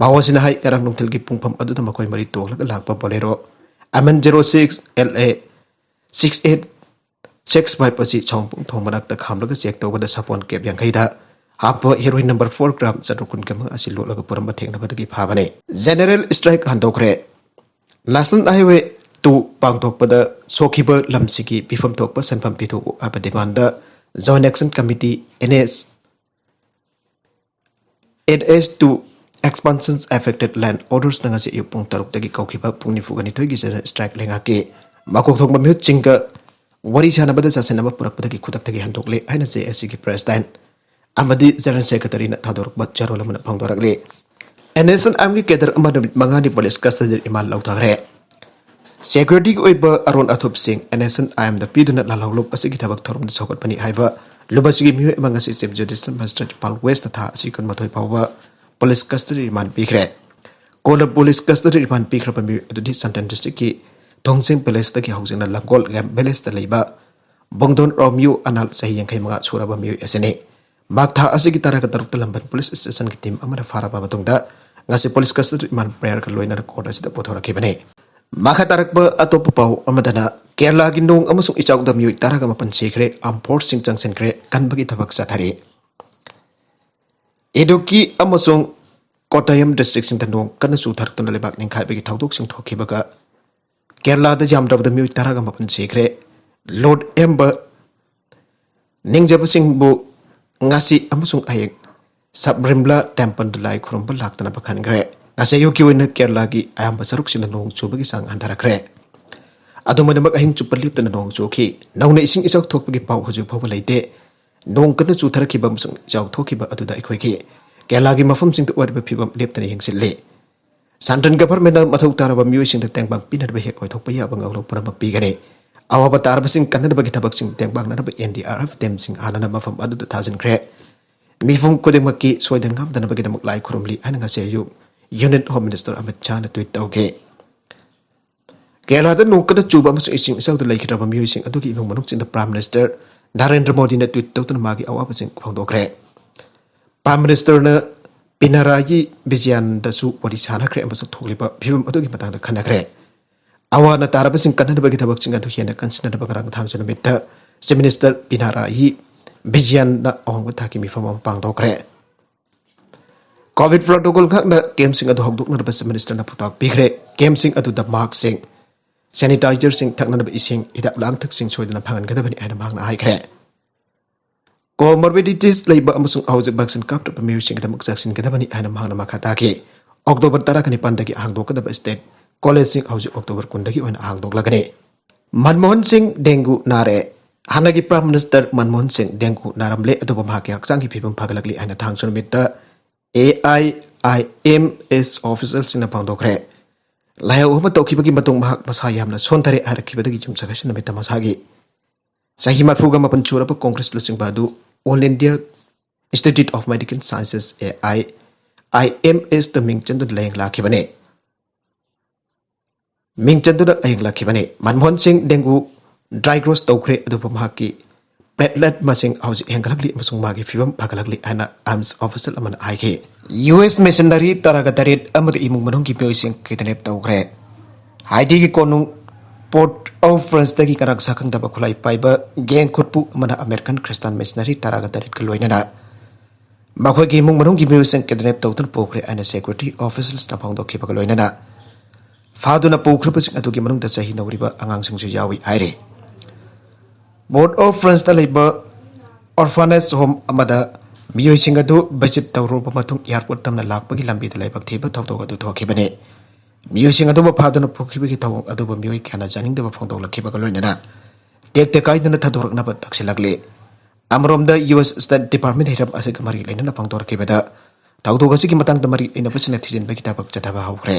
ꯄꯥꯎ ꯑꯁꯤꯅ ꯍꯥꯏ, ꯉꯔꯥꯡ ꯅꯨꯡꯊꯤꯜꯒꯤ ꯄꯨꯡ ꯐꯝ ꯑꯗꯨꯗ ꯃꯈꯣꯏ ꯃꯔꯤ ꯇꯣꯡꯂꯒ ꯂꯥꯛꯄ Bolero M N zero six L A six eight six five ꯑꯁꯤ ꯁꯥꯎꯝꯕꯨꯡ ꯊꯣꯡ ꯃꯅꯥꯛꯇ ꯈꯥꯝꯂꯒ ꯆꯦꯛ ꯇꯧꯕꯗ ꯁꯥꯄꯣꯟ ꯀꯦꯞ ꯌꯥꯡꯈꯩꯗ ꯍꯥꯞꯄ heroin number four gram ꯆꯥꯇ꯭ꯔꯨꯛ ꯀꯨꯟꯒ ꯃꯉꯥ ꯑꯁꯤ ꯂꯣꯠꯂꯒ ꯄꯨꯔꯝꯕ ꯊꯦꯡꯅꯕꯗꯒꯤ ꯐꯥꯕꯅꯤ꯫ General strike ꯍꯟꯗꯣꯛꯈ꯭ꯔꯦ꯫ National Highway two ꯄꯥꯡꯊꯣꯛꯄꯗ ꯁꯣꯛꯈꯤꯕ ꯂꯝꯁꯤꯒꯤ ꯄꯤꯐꯝ ꯊꯣꯛꯄ ꯁꯦꯟꯐꯝ ꯄꯤꯊꯣꯛꯎ ꯍꯥꯏꯕ demand Joint Action Committee, N H, N H two Expansions Affected Land Orders-ꯅ ꯉꯁꯤ ꯑꯌꯨꯛ ꯄꯨꯡ ꯇꯔꯨꯛꯇꯒꯤ ꯀꯧꯈꯤꯕ ꯄꯨꯡ ꯅꯤꯐꯨꯒ ꯅꯤꯊꯣꯏꯒꯤ general strike ꯂꯩꯉꯥꯛꯀꯤ ꯃꯀꯣꯛ ꯊꯣꯡꯕ ꯃꯤꯍꯨꯠꯁꯤꯡꯒ ꯋꯥꯔꯤ ꯁꯥꯟꯅꯕꯗ ꯆꯥꯁꯤꯟ ꯑꯃ ꯄꯨꯔꯛꯄꯗꯒꯤ ꯈꯨꯗꯛꯇꯒꯤ ꯍꯟꯗꯣꯛꯂꯦ ꯍꯥꯏꯅ J A C ꯒꯤ president ꯑꯃꯗꯤ general secretary-ꯅ ꯊꯥꯗꯣꯔꯛꯄ ꯆꯦꯔꯣꯜ ꯑꯃꯅ ꯐꯣꯡꯗꯣꯔꯛꯂꯤ꯫ N S N I M-ꯒꯤ cadre ꯑꯃ ꯅꯨꯃꯤꯠ ꯃꯉꯥꯅꯤ police custody remand ꯂꯧꯊꯈ꯭ꯔꯦ꯫ Security-ꯒꯤ ꯑꯣꯏꯕ ꯑꯔꯣꯟ ꯑꯊꯨꯞꯁꯤꯡ N S N I M-ꯗ ꯄꯤꯗꯨꯅ ꯂꯥꯜꯍꯧꯂꯨꯞ ꯑꯁꯤꯒꯤ ꯊꯕꯛ ꯊꯧꯔꯝꯗ ꯁꯧꯒꯠꯄꯅꯤ ꯍꯥꯏꯕ ꯂꯨꯞ ꯑꯁꯤꯒꯤ ꯃꯤꯑꯣꯏ ꯑꯃ ꯉꯁꯤ Chief Judicial Magistrate ꯏꯝꯐꯥꯜ West-ꯅ ꯊꯥ ꯑꯁꯤ ꯀꯨꯟꯃꯥꯊꯣꯏ ꯐꯥꯎꯕ police custody remand ꯄꯤꯈ꯭ꯔꯦ꯫ ꯀꯣꯟꯅ police custody remand ꯄꯤꯈ꯭ꯔꯕ ꯃꯤꯑꯣꯏ ꯑꯗꯨꯗꯤ ꯆꯥꯟꯗꯦꯜ district-ꯀꯤ ꯊꯣꯡꯖꯤꯡ village-ꯇꯒꯤ ꯍꯧꯖꯤꯛꯅ ꯂꯪꯒꯣꯜ ꯒꯦꯝ village-ꯇ ꯂꯩꯕ ꯕꯣꯡꯗꯣꯟ ꯔꯣꯃꯤꯌꯣ ꯑꯅꯥꯜ, ꯆꯍꯤ ꯌꯥꯡꯈꯩ ꯃꯉꯥ ꯁꯨꯔꯕ ꯃꯤꯑꯣꯏ ꯑꯁꯤꯅꯤ꯫ ꯃꯍꯥꯛ ꯊꯥ ꯑꯁꯤꯒꯤ ꯇꯔꯥꯒ ꯇꯔꯨꯛꯇ ꯂꯝꯕꯟ police station-ꯒꯤ team ꯑꯃꯅ ꯐꯥꯔꯕ ꯃꯇꯨꯡꯗ ꯉꯁꯤ police custody remand prayer-ꯒ ꯂꯣꯏꯅꯅ court ꯑꯁꯤꯗ ꯄꯨꯊꯣꯔꯛꯈꯤꯕꯅꯤ꯫ ꯃꯈꯥ ꯇꯥꯔꯛꯄ ꯑꯇꯣꯞꯄ ꯄꯥꯎ ꯑꯃꯗꯅ, ꯀꯦꯔꯂꯥꯒꯤ ꯅꯣꯡ ꯑꯃꯁꯨꯡ ꯏꯆꯥꯎꯗ ꯃꯤꯑꯣꯏ ꯇꯔꯥꯒ ꯃꯥꯄꯟ ꯁꯤꯈ꯭ꯔꯦ, armed force-ꯁꯤꯡ ꯆꯪꯁꯤꯟꯈ꯭ꯔꯦ, ꯀꯟꯕꯒꯤ ꯊꯕꯛ ꯆꯠꯊꯔꯤ꯫ ꯏꯗꯨꯛꯀꯤ ꯑꯃꯁꯨꯡ ꯀꯣꯇꯥꯌꯝ district-ꯁꯤꯡꯗ ꯅꯣꯡ ꯀꯟꯅ ꯆꯨꯊꯔꯛꯇꯨꯅ ꯂꯩꯕꯥꯛ ꯅꯤꯡꯈꯥꯏꯕꯒꯤ ꯊꯧꯗꯣꯛꯁꯤꯡ ꯊꯣꯛꯈꯤꯕꯒ ꯀꯦꯔꯂꯥꯗ ꯌꯥꯝꯗ꯭ꯔꯕꯗ ꯃꯤꯑꯣꯏ ꯇꯔꯥꯒ ꯃꯥꯄꯟ ꯁꯤꯈ꯭ꯔꯦ꯫ Lord ꯑꯌꯥꯝꯕ ꯅꯤꯡꯖꯕꯁꯤꯡꯕꯨ ꯉꯁꯤ ꯑꯃꯁꯨꯡ ꯍꯌꯦꯡ ꯁꯕꯔꯤꯝꯂꯥ temple-ꯗ ꯂꯥꯏ ꯈꯨꯔꯨꯝꯕ ꯂꯥꯛꯇꯅꯕ ꯈꯟꯈ꯭ꯔꯦ꯫ ꯉꯁꯤ ꯑꯌꯨꯛꯀꯤ ꯑꯣꯏꯅ ꯀꯦꯔꯂꯥꯒꯤ ꯑꯌꯥꯝꯕ ꯁꯔꯨꯛꯁꯤꯡꯗ ꯅꯣꯡ ꯆꯨꯕꯒꯤ ꯆꯥꯡ ꯍꯟꯊꯔꯛꯈ꯭ꯔꯦ꯫ ꯑꯗꯨꯝ ꯑꯣꯏꯅꯃꯛ, ꯑꯍꯤꯡ ꯆꯨꯞꯄ ꯂꯦꯞꯇꯅ ꯅꯣꯡ ꯆꯨꯈꯤ꯫ ꯅꯧꯅ ꯏꯁꯤꯡ ꯏꯆꯥꯎ ꯊꯣꯛꯄꯒꯤ ꯄꯥꯎ ꯍꯧꯖꯤꯛ ꯐꯥꯎꯕ ꯂꯩꯇꯦ꯫ ꯅꯣꯡ ꯀꯟꯅ ꯆꯨꯊꯔꯛꯈꯤꯕ ꯑꯃꯁꯨꯡ ꯏꯆꯥꯎ ꯊꯣꯛꯈꯤꯕ ꯑꯗꯨꯗ ꯑꯩꯈꯣꯏꯒꯤ ꯀꯦꯔꯂꯥꯒꯤ ꯃꯐꯝꯁꯤꯡꯗ ꯑꯣꯏꯔꯤꯕ ꯐꯤꯕꯝ ꯂꯦꯞꯇꯅ ꯌꯦꯡꯁꯤꯜꯂꯤ꯫ Central government-ꯅ ꯃꯊꯧ ꯇꯥꯔꯕ ꯃꯤꯑꯣꯏꯁꯤꯡꯗ ꯇꯦꯡꯕꯥꯡ ꯄꯤꯅꯅꯕ ꯍꯦꯛ ꯑꯣꯏꯊꯣꯛꯄ ꯌꯥꯕ ꯉꯥꯛꯂꯧ ꯄꯨꯝꯅꯃꯛ ꯄꯤꯒꯅꯤ꯫ ꯑꯋꯥꯕ ꯇꯥꯔꯕꯁꯤꯡ ꯀꯟꯅꯅꯕꯒꯤ ꯊꯕꯛꯁꯤꯡ ꯇꯦꯡꯕꯥꯡꯅꯅꯕ N D R F team-ꯁꯤꯡ ꯍꯥꯟꯅꯅ ꯃꯐꯝ ꯑꯗꯨꯗ ꯊꯥꯖꯤꯟꯈ꯭ꯔꯦ꯫ ꯃꯤꯄꯨꯝ ꯈꯨꯗꯤꯡꯃꯛꯀꯤ ꯁꯣꯏꯗ ꯉꯥꯝꯗꯅꯕꯒꯤꯗꯃꯛ ꯂꯥꯏ ꯈꯨꯔꯨꯝꯂꯤ ꯍꯥꯏꯅ ꯉꯁꯤ ꯑꯌꯨꯛ Union Home Minister Amit ꯁꯥꯍꯅ tweet ꯇꯧꯈꯤ꯫ ꯀꯦꯔꯂꯥꯗ ꯅꯣꯡ ꯀꯟꯅ ꯆꯨꯕ ꯑꯃꯁꯨꯡ ꯏꯁꯤꯡ ꯏꯆꯥꯎꯗ ꯂꯩꯈꯤꯗ꯭ꯔꯕ ꯃꯤꯑꯣꯏꯁꯤꯡ ꯑꯗꯨꯒꯤ ꯏꯃꯨꯡ ꯃꯅꯨꯡꯁꯤꯡꯗ Prime Minister ꯅꯔꯦꯟꯗ꯭ꯔ ꯃꯣꯗꯤꯅ tweet ꯇꯧꯗꯨꯅ ꯃꯥꯒꯤ ꯑꯋꯥꯕꯁꯤꯡ ꯐꯣꯡꯗꯣꯛꯈ꯭ꯔꯦ꯫ Prime Minister-ꯅ ꯄꯤꯅꯔꯥꯌꯤ ꯕꯤꯖꯌꯟꯗꯁꯨ ꯋꯥꯔꯤ ꯁꯥꯟꯅꯈ꯭ꯔꯦ ꯑꯃꯁꯨꯡ ꯊꯣꯛꯂꯤꯕ ꯐꯤꯕꯝ ꯑꯗꯨꯒꯤ ꯃꯇꯥꯡꯗ ꯈꯟꯅꯈ꯭ꯔꯦ꯫ ꯑꯋꯥ ꯑꯅꯥ ꯇꯥꯔꯕꯁꯤꯡ ꯀꯟꯅꯅꯕꯒꯤ ꯊꯕꯛꯁꯤꯡ ꯑꯗꯨ ꯍꯦꯟꯅ ꯀꯟꯁꯤꯟꯅꯅꯕ ꯉꯔꯥꯡ ꯊꯥꯡꯖ ꯅꯨꯃꯤꯠꯇ Chief Minister ꯄꯤꯅꯔꯥꯌꯤ ꯕꯤꯖꯌꯟꯅ ꯑꯋꯥꯡꯕ ꯊꯥꯛꯀꯤ ꯃꯤꯐꯝ ꯑꯃ ꯄꯥꯡꯊꯣꯛꯈ꯭ꯔꯦ꯫ ꯀꯣꯚꯤꯗ ꯄ꯭ꯔꯣꯇꯣꯀꯣꯜ ꯉꯥꯛꯅ ꯀꯦꯝꯞꯁꯤꯡ ꯑꯗꯨ ꯍꯧꯗꯣꯛꯅꯅꯕ Chief Minister ꯅ ꯄꯥꯎꯇꯥꯛ ꯄꯤꯈ꯭ꯔꯦ꯫ ꯀꯦꯝꯞꯁꯤꯡ ꯑꯗꯨꯗ ꯃꯥꯛꯁꯁꯤꯡ, ꯁꯦꯅꯤꯇꯥꯏꯖꯔꯁꯤꯡ, ꯊꯛꯅꯅꯕ ꯏꯁꯤꯡ, ꯍꯤꯗꯥꯛ ꯂꯥꯡꯊꯛꯁꯤꯡ ꯁꯣꯏꯗꯅ ꯐꯪꯍꯟꯒꯗꯕꯅꯤ ꯍꯥꯏꯅ ꯃꯍꯥꯛꯅ ꯍꯥꯏꯈ꯭ꯔꯦ꯫ ꯀꯣꯃꯣꯔꯕꯤꯗꯤꯇꯤꯁ ꯂꯩꯕ ꯑꯃꯁꯨꯡ ꯍꯧꯖꯤꯛ ꯚꯦꯛꯁꯤꯟ ꯀꯥꯞꯇ꯭ꯔꯤꯕ ꯃꯤꯑꯣꯏꯁꯤꯡꯒꯤꯗꯃꯛ ꯆꯦꯛꯁꯤꯟꯒꯗꯕꯅꯤ ꯍꯥꯏꯅ ꯃꯍꯥꯛꯅ ꯃꯈꯥ ꯇꯥꯈꯤ꯫ ꯑꯣꯛꯇꯣꯕꯔ ꯇꯔꯥꯅꯤꯄꯥꯟꯗꯒꯤ ꯍꯥꯡꯗꯣꯛꯀꯗꯕ ꯁ꯭ꯇꯦꯠ ꯀꯣꯂꯦꯖꯁꯤꯡ ꯍꯧꯖꯤꯛ ꯑꯣꯛꯇꯣꯕꯔ ꯀꯨꯟꯗꯒꯤ ꯑꯣꯏꯅ ꯍꯥꯡꯗꯣꯛꯂꯒꯅꯤ꯫ ꯃꯟꯃꯣꯍꯟ ꯁꯤꯡ ꯗꯦꯡꯒꯨ ꯅꯥꯔꯦ꯫ ꯍꯥꯟꯅꯒꯤ Prime Minister ꯃꯟꯃꯣꯍꯟ ꯁꯤꯡ ꯗꯦꯡꯒꯨ ꯅꯥꯔꯝꯂꯦ, ꯑꯗꯨꯕꯨ ꯃꯍꯥꯛꯀꯤ ꯍꯛꯆꯥꯡꯒꯤ ꯐꯤꯕꯝ ꯐꯒꯠꯂꯛꯂꯤ ꯍꯥꯏꯅ ꯊꯥꯡꯖ ꯅꯨꯃꯤꯠꯇ A I I M S officialꯁꯤꯡꯅ ꯐꯣꯡꯗꯣꯛꯈ꯭ꯔꯦ꯫ ꯂꯥꯏꯍꯧ ꯑꯃ ꯇꯧꯈꯤꯕꯒꯤ ꯃꯇꯨꯡ ꯃꯍꯥꯛ ꯃꯁꯥ ꯌꯥꯝꯅ ꯁꯣꯟꯊꯔꯦ ꯍꯥꯏꯔꯛꯈꯤꯕꯗꯒꯤ ꯌꯨꯝꯁꯀꯩꯁ ꯅꯨꯃꯤꯠꯇ ꯃꯁꯥꯒꯤ ꯆꯍꯤ ꯃꯔꯤꯐꯨꯒ ꯃꯥꯄꯟ ꯁꯨꯔꯕ ꯀꯣꯡꯒ꯭ꯔꯦꯁ ꯂꯨꯆꯤꯡꯕ ꯑꯗꯨ All India Institute of Medical Sciences, A I I M S ꯇ ꯃꯤꯡ ꯆꯟꯗꯨꯅ ꯂꯥꯌꯦꯡ ꯂꯥꯛꯈꯤꯕꯅꯤ꯫ ꯃꯤꯡ ꯆꯟꯗꯨꯅ ꯂꯥꯌꯦꯡ ꯂꯥꯛꯈꯤꯕꯅꯤ꯫ ꯃꯟꯃꯣꯍꯟ ꯁꯤꯡ ꯗꯦꯡꯒꯨ diagnose ꯇꯧꯈ꯭ꯔꯦ, ꯑꯗꯨꯕꯨ ꯃꯍꯥꯛꯀꯤ platelet ꯃꯁꯤꯡ ꯍꯧꯖꯤꯛ ꯍꯦꯟꯒꯠꯂꯛꯂꯤ ꯑꯃꯁꯨꯡ ꯃꯥꯒꯤ ꯐꯤꯕꯝ ꯐꯒꯠꯂꯛꯂꯤ ꯍꯥꯏꯅ ꯑꯥꯏꯝꯁ official ꯑꯃꯅ ꯍꯥꯏꯈꯤ꯫ ꯌꯨ ꯑꯦꯁ ꯃꯤꯁꯟꯅꯔꯤ ꯇꯔꯥꯒ ꯇꯔꯦꯠ ꯑꯃꯗꯤ ꯏꯃꯨꯡ ꯃꯅꯨꯡꯒꯤ ꯃꯤꯑꯣꯏꯁꯤꯡ kidnap ꯇꯧꯈ꯭ꯔꯦ꯫ ꯍꯥꯏꯇꯤꯒꯤ ꯀꯣꯅꯨꯡ Port-au-Prince ꯇꯒꯤ ꯀꯅꯥ ꯁꯛꯈꯪꯗꯕ ꯈꯨꯠꯂꯥꯏ ꯄꯥꯏꯕ gang ꯈꯨꯠꯄꯨ ꯑꯃꯅ American Christian missionary ꯇꯔꯥꯒ ꯇꯔꯦꯠꯀ ꯂꯣꯏꯅꯅ ꯃꯈꯣꯏꯒꯤ ꯏꯃꯨꯡ ꯃꯅꯨꯡꯒꯤ ꯃꯤꯑꯣꯏꯁꯤꯡ kidnap ꯇꯧꯗꯨꯅ ꯄꯨꯈ꯭ꯔꯦ ꯍꯥꯏꯅ security officialsꯅ ꯐꯣꯡꯗꯣꯛꯈꯤꯕꯒ ꯂꯣꯏꯅꯅ ꯐꯥꯗꯨꯅ ꯄꯨꯈ꯭ꯔꯕꯁꯤꯡ ꯑꯗꯨꯒꯤ ꯃꯅꯨꯡꯗ ꯆꯍꯤ ꯅꯧꯔꯤꯕ ꯑꯉꯥꯡꯁꯤꯡꯁꯨ ꯌꯥꯎꯏ ꯍꯥꯏꯔꯤ꯫ Port-au-Prince ꯇ ꯂꯩꯕ orphanage home ꯑꯃꯗ ꯃꯤꯑꯣꯏꯁꯤꯡ ꯑꯗꯨ visit ꯇꯧꯔꯨꯔꯕ ꯃꯇꯨꯡ airport ꯇꯝꯅ ꯂꯥꯛꯄꯒꯤ ꯂꯝꯕꯤꯗ ꯂꯥꯏꯕꯛ ꯊꯤꯕ ꯊꯧꯗꯣꯛ ꯑꯗꯨ ꯊꯣꯛꯈꯤꯕꯅꯤ꯫ ꯃꯤꯑꯣꯏꯁꯤꯡ ꯑꯗꯨꯕꯨ ꯐꯥꯗꯨꯅ ꯄꯨꯈꯤꯕꯒꯤ ꯊꯧꯑꯣꯡ ꯑꯗꯨꯕꯨ ꯃꯤꯑꯣꯏ ꯀꯌꯥꯅ ꯌꯥꯅꯤꯡꯗꯕ ꯐꯣꯡꯗꯣꯛꯂꯛꯈꯤꯕꯒ ꯂꯣꯏꯅꯅ ꯇꯦꯛꯇ ꯀꯥꯏꯗꯅ ꯊꯥꯗꯣꯔꯛꯅꯕ ꯇꯛꯁꯤꯜꯂꯛꯂꯤ꯫ ꯑꯃꯔꯣꯝꯗ ꯌꯨ ꯑꯦꯁ State Department ꯍꯤꯔꯝ ꯑꯁꯤꯒ ꯃꯔꯤ ꯂꯩꯅꯅ ꯐꯣꯡꯗꯣꯔꯛꯈꯤꯕꯗ ꯊꯧꯗꯣꯛ ꯑꯁꯤꯒꯤ ꯃꯇꯥꯡꯗ ꯃꯔꯤ ꯂꯩꯅꯕꯁꯤꯡꯅ ꯊꯤꯖꯤꯟꯕꯒꯤ ꯊꯕꯛ ꯆꯠꯊꯕ ꯍꯧꯈ꯭ꯔꯦ꯫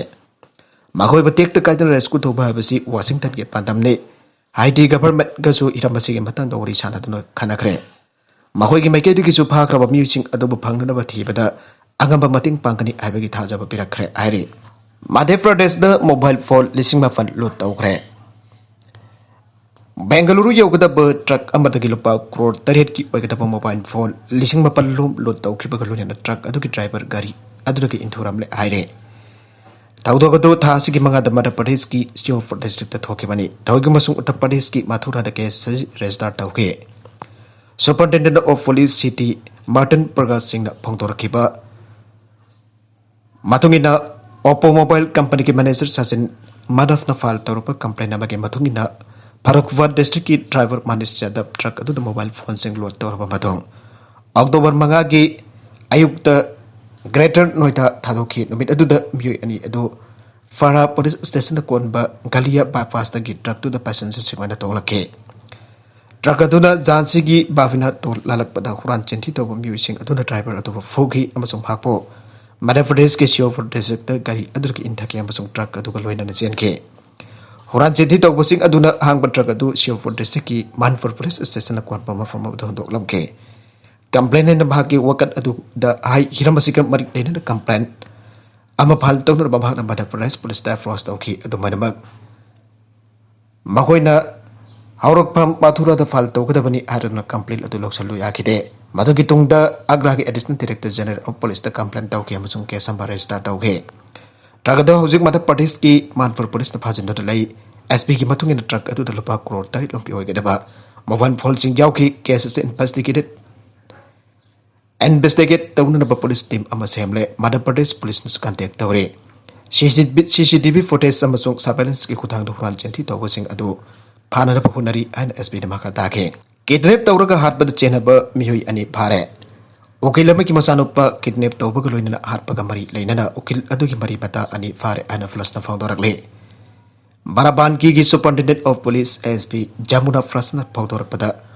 ꯃꯈꯣꯏꯕꯨ ꯇꯦꯛꯇ ꯀꯥꯏꯗꯅ rescue ꯇꯧꯕ ꯍꯥꯏꯕꯁꯤ Washingtonꯒꯤ ꯄꯥꯟꯗꯝꯅꯤ꯫ ꯍꯥꯏꯇꯤ governmentꯒꯁꯨ ꯍꯤꯔꯝ ꯑꯁꯤꯒꯤ ꯃꯇꯥꯡꯗ ꯋꯥꯔꯤ ꯁꯥꯟꯅꯗꯨꯅ ꯈꯟꯅꯈ꯭ꯔꯦ꯫ ꯃꯈꯣꯏꯒꯤ ꯃꯥꯏꯀꯩꯗꯒꯤꯁꯨ ꯐꯥꯈ꯭ꯔꯕ ꯃꯤꯑꯣꯏꯁꯤꯡ ꯑꯗꯨꯕꯨ ꯐꯪꯅꯅꯕ ꯊꯤꯕꯗ ꯑꯉꯝꯕ ꯃꯇꯦꯡ ꯄꯥꯡꯒꯅꯤ ꯍꯥꯏꯕꯒꯤ ꯊꯥꯖꯕ ꯄꯤꯔꯛꯈ꯭ꯔꯦ ꯍꯥꯏꯔꯤ꯫ ꯃꯙ꯭ꯌ ꯄ꯭ꯔꯗꯦꯁꯇ mobile phone ꯂꯤꯁꯤꯡ ꯃꯥꯄꯟ loot ꯇꯧꯈ꯭ꯔꯦ꯫ ꯕꯦꯡꯒꯂꯨꯔꯨ ꯌꯧꯒꯗꯕ ꯇ꯭ꯔꯛ ꯑꯃꯗꯒꯤ ꯂꯨꯄꯥ ꯀ꯭ꯔꯣꯔ ꯇꯔꯦꯠꯀꯤ ꯑꯣꯏꯒꯗꯕ ꯃꯣꯕꯥꯏꯜ ꯐꯣꯟ ꯂꯤꯁꯤꯡ ꯃꯥꯄꯜ ꯂꯣꯝ ꯂꯨꯠ ꯇꯧꯈꯤꯕꯒ ꯂꯣꯏꯅꯅ ꯇ꯭ꯔꯛ ꯑꯗꯨꯒꯤ ꯗ꯭ꯔꯥꯏꯚꯔ ꯒꯥꯔꯤ ꯑꯗꯨꯗꯒꯤ ꯏꯟꯊꯨꯔꯝꯂꯦ ꯍꯥꯏꯔꯦ꯫ ꯊꯧꯗꯣꯛ ꯑꯗꯨ ꯊꯥ ꯑꯁꯤꯒꯤ ꯃꯉꯥꯗ ꯃꯙ꯭ꯌ ꯄ꯭ꯔꯗꯦꯁꯀꯤ ꯁꯤꯌꯣꯄꯨꯔ ꯗꯤꯁꯇ꯭ꯔꯤꯛꯇ ꯊꯣꯛꯈꯤꯕꯅꯤ꯫ ꯊꯧꯑꯣꯏꯒꯤ ꯑꯃꯁꯨꯡ ꯎꯠꯇꯔ ꯄ꯭ꯔꯗꯦꯁꯀꯤ ꯃꯊꯨꯔꯥꯗ ꯀꯦꯁ ꯑꯁꯤ ꯔꯦꯖꯤꯁꯇꯥꯔ ꯇꯧꯈꯤ꯫ Superintendent of Police City Martin Prakash ꯁꯤꯡꯅ ꯐꯣꯡꯗꯣꯔꯛꯈꯤꯕ ꯃꯇꯨꯡ ꯏꯟꯅ, ꯑꯣꯞꯄꯣ ꯃꯣꯕꯥꯏꯜ ꯀꯝꯄꯅꯤꯒꯤ ꯃꯦꯅꯦꯖꯔ ꯁꯆꯤꯟ ꯃꯥꯙꯕꯅ ꯐꯥꯏꯜ ꯇꯧꯔꯛꯄ ꯀꯝꯄ꯭ꯂꯦꯟ ꯑꯃꯒꯤ ꯃꯇꯨꯡ ꯏꯟꯅ ꯐꯔꯨꯈꯕꯥꯗ ꯗꯤꯁꯇ꯭ꯔꯤꯛꯀꯤ ꯗ꯭ꯔꯥꯏꯚꯔ ꯃꯅꯤꯁ ꯌꯥꯗꯕ ꯇ꯭ꯔꯛ ꯑꯗꯨꯗ ꯃꯣꯕꯥꯏꯜ ꯐꯣꯟꯁꯤꯡ ꯂꯣꯗ ꯇꯧꯔꯕ ꯃꯇꯨꯡ, ꯑꯣꯛꯇꯣꯕꯔ ꯃꯉꯥꯒꯤ ꯑꯌꯨꯛꯇ ꯒ꯭ꯔꯦꯇꯔ ꯅꯣꯏꯗꯥ ꯊꯥꯗꯣꯛꯈꯤ꯫ ꯅꯨꯃꯤꯠ ꯑꯗꯨꯗ ꯃꯤꯑꯣꯏ ꯑꯅꯤ ꯑꯗꯨ ꯐꯔꯥ ꯄꯨꯂꯤꯁ ꯁ꯭ꯇꯦꯁꯟꯗ ꯀꯣꯟꯕ ꯒꯂꯤꯌꯥ ꯕꯥꯏꯄꯥꯁꯇꯒꯤ ꯇ꯭ꯔꯛꯇꯨꯗ ꯄꯦꯁꯦꯟꯖꯔꯁꯤꯡ ꯑꯣꯏꯅ ꯇꯣꯡꯂꯛꯈꯤ꯫ ꯇ꯭ꯔꯛ ꯑꯗꯨꯅ ꯖꯥꯟꯁꯤꯒꯤ ꯕꯥꯐꯤꯅꯥ ꯇꯣꯜ ꯂꯥꯜꯂꯛꯄꯗ ꯍꯨꯔꯥꯟ ꯆꯤꯟꯊꯤ ꯇꯧꯕ ꯃꯤꯑꯣꯏꯁꯤꯡ ꯑꯗꯨꯅ ꯗ꯭ꯔꯥꯏꯚꯔ ꯑꯗꯨꯕꯨ ꯐꯨꯈꯤ ꯑꯃꯁꯨꯡ ꯃꯍꯥꯛꯄꯨ ꯃꯙ꯭ꯌ ꯄ꯭ꯔꯗꯦꯁꯀꯤ ꯁꯤꯌꯣꯄꯨꯔ ꯗꯤꯁꯇ꯭ꯔꯤꯛꯇ ꯒꯥꯔꯤ ꯑꯗꯨꯗꯒꯤ ꯏꯟꯊꯈꯤ ꯑꯃꯁꯨꯡ ꯇ꯭ꯔꯛ ꯑꯗꯨꯒ ꯂꯣꯏꯅꯅ ꯆꯦꯟꯈꯤ꯫ ꯍꯨꯔꯥꯟ ꯆꯤꯟꯊꯤ ꯇꯧꯕꯁꯤꯡ ꯑꯗꯨꯅ ꯑꯍꯥꯡꯕ ꯇ꯭ꯔꯛ ꯑꯗꯨ ꯁꯤꯌꯣꯄꯨꯔ ꯗꯤꯁꯇ꯭ꯔꯤꯛꯀꯤ ꯃꯥꯟꯄꯨꯔ ꯄꯨꯂꯤꯁ ꯁ꯭ꯇꯦꯁꯟꯅ ꯀꯣꯟꯕ ꯃꯐꯝ ꯑꯃꯗ ꯍꯨꯟꯗꯣꯛꯂꯝꯈꯤ꯫ ꯀꯝꯄ꯭ꯂꯦꯟꯅ ꯃꯍꯥꯛꯀꯤ ꯋꯥꯀꯠ ꯑꯗꯨꯗ ꯍꯥꯏ, ꯍꯤꯔꯝ ꯑꯁꯤꯒ ꯃꯔꯤ ꯂꯩꯅꯅ ꯀꯝꯄ꯭ꯂꯦꯟ ꯑꯃ ꯐꯥꯏꯜ ꯇꯧꯅꯅꯕ ꯃꯍꯥꯛꯅ ꯃꯙ꯭ꯌ ꯄ꯭ꯔꯗꯦꯁ ꯄꯨꯂꯤꯁꯇ ꯑꯦꯄ꯭ꯔꯣꯆ ꯇꯧꯈꯤ꯫ ꯑꯗꯨꯃꯥꯏꯅꯃꯛ ꯃꯈꯣꯏꯅ ꯍꯧꯔꯛꯐꯝ ꯃꯊꯨꯔꯥꯗ ꯐꯥꯏꯜ ꯇꯧꯒꯗꯕꯅꯤ ꯍꯥꯏꯗꯨꯅ ꯀꯝꯄ꯭ꯂꯦꯟ ꯑꯗꯨ ꯂꯧꯁꯤꯜꯂꯨ ꯌꯥꯈꯤꯗꯦ꯫ ꯃꯗꯨꯒꯤ ꯇꯨꯡꯗ ꯑꯒ꯭ꯔꯥꯒꯤ ꯑꯦꯗꯤꯁꯅꯦꯜ ꯗꯥꯏꯔꯦꯛꯇꯔ ꯖꯦꯅꯔꯦꯜ ꯑꯣꯐ ꯄꯨꯂꯤꯁꯇ ꯀꯝꯄ꯭ꯂꯦꯟ ꯇꯧꯈꯤ ꯑꯃꯁꯨꯡ ꯀꯦꯁ ꯑꯃ ꯔꯦꯖꯤꯁꯇꯥꯔ ꯇꯧꯈꯤ꯫ ꯇ꯭ꯔꯛ ꯑꯗꯨ ꯍꯧꯖꯤꯛ ꯃꯙ꯭ꯌ ꯄ꯭ꯔꯗꯦꯁꯀꯤ ꯃꯥꯟꯄꯨꯔ ꯄꯨꯂꯤꯁꯅ ꯐꯥꯖꯤꯟꯗꯨꯅ ꯂꯩ꯫ ꯑꯦꯁ ꯄꯤꯒꯤ ꯃꯇꯨꯡ ꯏꯟꯅ ꯇ꯭ꯔꯛ ꯑꯗꯨꯗ ꯂꯨꯄꯥ ꯀ꯭ꯔꯣꯔ ꯇꯔꯦꯠ ꯂꯣꯝꯒꯤ ꯑꯣꯏꯒꯗꯕ ꯃꯣꯕꯥꯏꯜ ꯐꯣꯟꯁꯤꯡ ꯌꯥꯎꯈꯤ꯫ ꯀꯦꯁ ꯑꯁꯤ ꯏꯟꯚꯦꯁꯇꯤꯒꯦꯇꯦꯗ ꯏꯟꯚꯦꯁꯇꯤꯒꯦꯠ ꯇꯧꯅꯅꯕ ꯄꯨꯂꯤꯁ ꯇꯤꯝ ꯑꯃ ꯁꯦꯝꯂꯦ꯫ ꯃꯙ꯭ꯌ ꯄ꯭ꯔꯗꯦꯁ ꯄꯨꯂꯤꯁꯅꯁꯨ ꯀꯟꯇꯦꯛ ꯇꯧꯔꯦ꯫ ꯁꯤ ꯁꯤ ꯇꯤ ꯚꯤ ꯐꯨꯇꯦꯖ ꯑꯃꯁꯨꯡ ꯁꯔꯚꯦꯂꯦꯟꯁꯀꯤ ꯈꯨꯠꯊꯥꯡꯗ ꯍꯨꯔꯥꯟ ꯆꯤꯟꯊꯤ ꯇꯧꯕꯁꯤꯡ ꯑꯗꯨ ꯐꯥꯅꯅꯕ ꯍꯣꯠꯅꯔꯤ ꯍꯥꯏꯅ ꯑꯦꯁ ꯄꯤꯅ ꯃꯈꯥ ꯇꯥꯈꯤ꯫ ꯀꯤꯗꯅꯦꯞ ꯇꯧꯔꯒ ꯍꯥꯠꯄꯗ ꯆꯦꯟꯅꯕ ꯃꯤꯑꯣꯏ ꯑꯅꯤ ꯐꯥꯔꯦ꯫ ꯎꯀꯤꯜ ꯑꯃꯒꯤ ꯃꯆꯥꯅꯨꯄꯥ ꯀꯤꯗꯅꯦꯞ ꯇꯧꯕꯒ ꯂꯣꯏꯅꯅ ꯍꯥꯠꯄꯒ ꯃꯔꯤ ꯂꯩꯅꯅ ꯎꯀꯤꯜ ꯑꯗꯨꯒꯤ ꯃꯔꯤ ꯃꯇꯥ ꯑꯅꯤ ꯐꯥꯔꯦ ꯍꯥꯏꯅ ꯄꯨꯂꯤꯁꯅ ꯐꯣꯡꯗꯣꯔꯛꯂꯤ꯫ ꯕꯥꯔꯥꯕꯥꯟꯀꯤꯒꯤ superintendent of police, S P, Jamuna ꯐ꯭ꯔꯥꯁꯅ ꯐꯣꯡꯗꯣꯔꯛꯄꯗ,